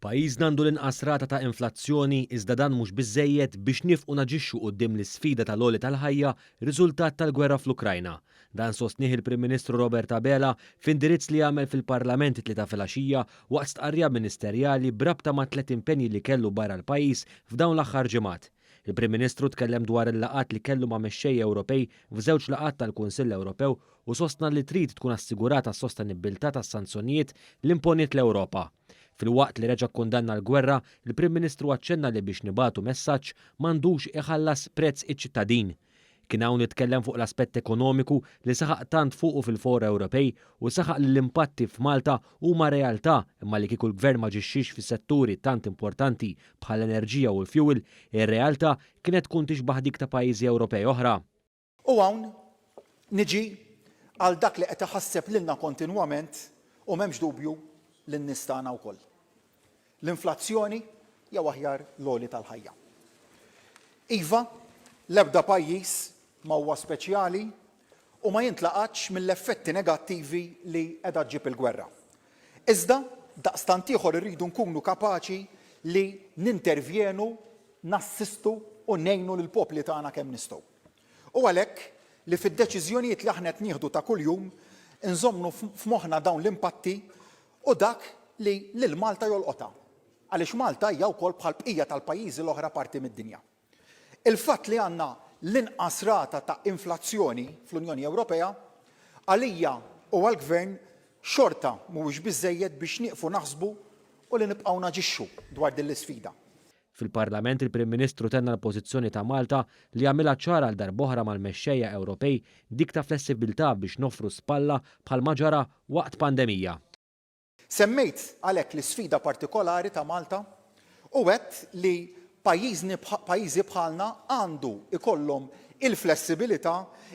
Pajjiżna għandu l-inqas rata ta' inflazzjoni iżda dan mhux biżżejjed biex niefqu naġixxu quddiem l-isfida tal-għoli tal-ħajja riżultat tal-gwerra fl-Ukrajna. Dan sostnieh il-Prim Ministru Robert Abela f'indirizz li għamel fil-Parlament it-Tlieta filgħaxija waqt stqarrija ministerjali b'rabta mat-tlett impenji li kellu barra l-pajjiż f'dawn l-aħħar ġimgħat. Il-Prim Ministru tkellem dwar il-laqgħat li kellu ma' mexxejja Ewropej f'żewġ laqgħat tal-Kunsill Ewropew u sostna li trid tkun assigurata s-sostenibbiltà tas-sanzjonijiet li imponiet l-Ewropa. Filwaqt li reġa' kkundanna l-gwerra, il-Prim Ministru aċċenna li biex nibagħtu messaġġ m'għandux iħallas prezz iċ-ċittadin. Kien hawn li tkellem fuq l-aspett ekonomiku li saħaq tant fuqu fil-fora Ewropej u saħaq li l-impatti f'Malta huma realtà imma li kieku l-Gvern m'aġixxiex fis-setturi tant importanti bħall-enerġija u l-fjuwil, ir-realtà kienet tkun tixbah dik ta' pajjiżi Ewropej oħra. U hawn niġi għal dak li qed iħasseb lilna kontinwament u m'hemmx dubju lin-nies tagħna wkoll. L-inflazzjoni jew aħjar l-għoli tal-ħajja. Iva, l-ebda pajjiż ma huwa speċjali u ma jintlaqatx mill-effetti negattivi li qiegħda ġġib il-gwerra. Iżda, daqstant ieħor irridu nkunu kapaċi li nintervjenu, nassistu u ngħinu lill-popli tagħna kemm nistgħu. U għalhekk li fid-deċiżjonijiet li aħna qed nieħdu ta' kuljum inżommu f'moħħna dawn l-impatti u dak li lil Malta jolqotha. Għaliex Malta hija wkoll bħall-bqija tal-pajjiżi l-oħra parti mid-dinja. Il-fatt li għandna l-inqas rata ta' inflazzjoni fl-Unjoni Ewropea, għalija u għall-Gvern xorta mhuwiex biżżejjed biex nieqfu naħsbu u li nibqgħu naġixxu dwar din l-isfida. Fil-Parlament il-Prim Ministru tenna l-pożizzjoni ta' Malta li għamilha ċara għal darb'oħra mal-mexxejja Ewropej dik ta' flessibilità biex noffru spalla bħal ma ġara waqt pandemija. Semmejt għalhekk l-isfida partikolari ta' Malta u għedt li pajjiżni pajjiżi bħalna għandu jkollhom il-flessibilità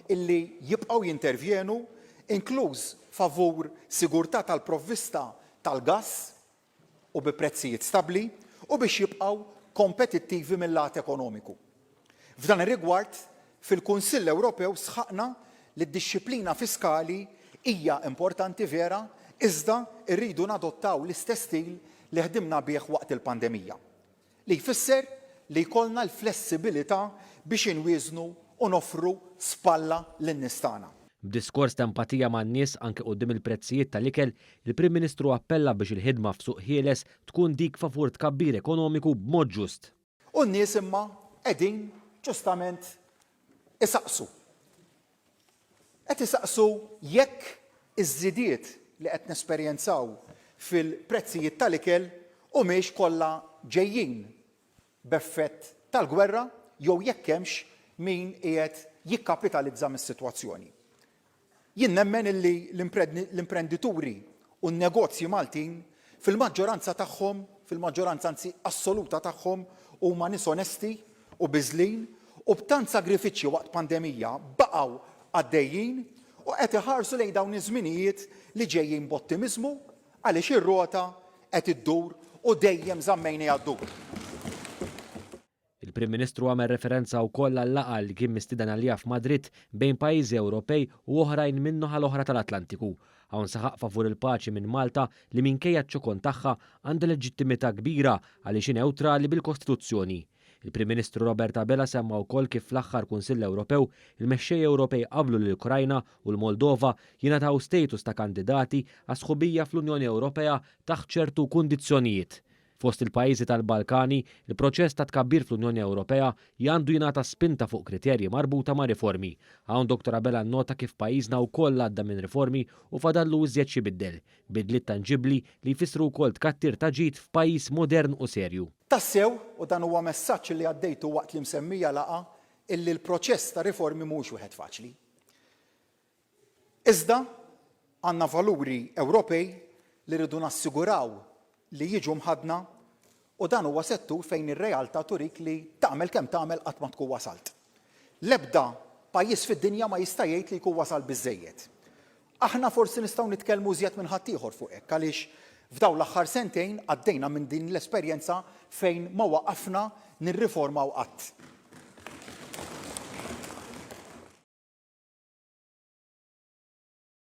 illi jibqgħu jintervjenu, inkluż favur sigurtà tal-provvista tal-gass u bi prezzijiet stabbli u biex jibqgħu kompetittivi mil-lat ekonomiku. F'dan ir-rigward, fil-Kunsill Ewropew sħaqna li d-dixxiplina fiskali hija importanti vera iżda rridu nadottaw l-istess stil li ħdimna bih waqt il-pandemija. Li jfisser li jkollna l-flessibilità biex inwieżnu u noffru spalla lin-nies tagħna. B'diskors ta' empatija man-nies anke quddiem il-prezzijiet tal-ikel, il-Prim Ministru appella biex il-ħidma f'suq ħieles tkun dik favur tkabbir ekonomiku b'mod ġust. U n-nies imma qegħdin ġustament isaqsu. Qed isaqsu jekk iż-żidiet li qed nesperjenzaw fil-prezzijiet tal-ikel humiex kollha ġejjin b'effett tal-gwerra jew jekk hemmx min qiegħed jikkapitalizza mis-sitwazzjoni. Jien nemmen illi l-imprendituri u n-negozji Maltin fil-maġġoranza tagħhom, fil-maġġoranza anzi assoluta tagħhom huma nies onesti u biżlin u b'tant sagrifiċċji waqt pandemija baqgħu għaddejjin u qed iħarsu lejn dawn iż-żminijiet li ġejjin b'ottimiżmu għaliex ir-rota qed iddur u dejjem żammejniha ddur. Il-Prim Ministru għamel referenza wkoll għal-laqgħa li kien mistieden għaliha f'Madrid bejn pajjiżi Ewropej u oħrajn min-naħa l-oħra tal-Atlantiku. Hawn saħaq favur il-paċi minn Malta li minkejja ċ-ċokon tagħha għandha leġittimità kbira għaliex hi newtrali bil-Kostituzzjoni. Il-Prim Ministru Robert Abela semma wkoll kif fl-aħħar Kunsill Ewropew, il-mexxejja Ewropej qablu li l-Ukrajna u l-Moldova jingħataw status ta' kandidati għas-sħubija fl-Unjoni Ewropea taħt ċertu kundizzjonijiet. Fost il-pajjiżi tal-Balkani, il-proċess ta' tkabbir fl-Unjoni Ewropea għandu jingħata spinta fuq kriterji marbuta ma' riformi. Hawn Dottor Abela nnota kif pajjiżna wkoll għadda minn riformi u fadallu iżjed x'ibiddel. Bidliet tanġibbli li jfissru wkoll tkattir ta' ġid f'pajjiż modern u serju. Tassew, u dan huwa messaġġ li għaddejtu waqt l-imsemmija laqgħa, illi l-proċess ta' riformi mhuwiex wieħed faċli. Iżda, għandna valuri Ewropej li rridu nassiguraw li jiġu mħaddna u dan huwa settur fejn ir-realtà turik li tagħmel kemm tagħmel qatt ma tkun wasalt. L-ebda pajjiż fid-dinja ma jista' jgħid li jkun wasal biżżejjed. Aħna forsi nistgħu nitkellmu iżjed minn ħaddieħor fuq hekk għaliex f'dawn l-aħħar sentejn għaddejna minn din l-esperjenza fejn ma waqafna nirriformaw qatt.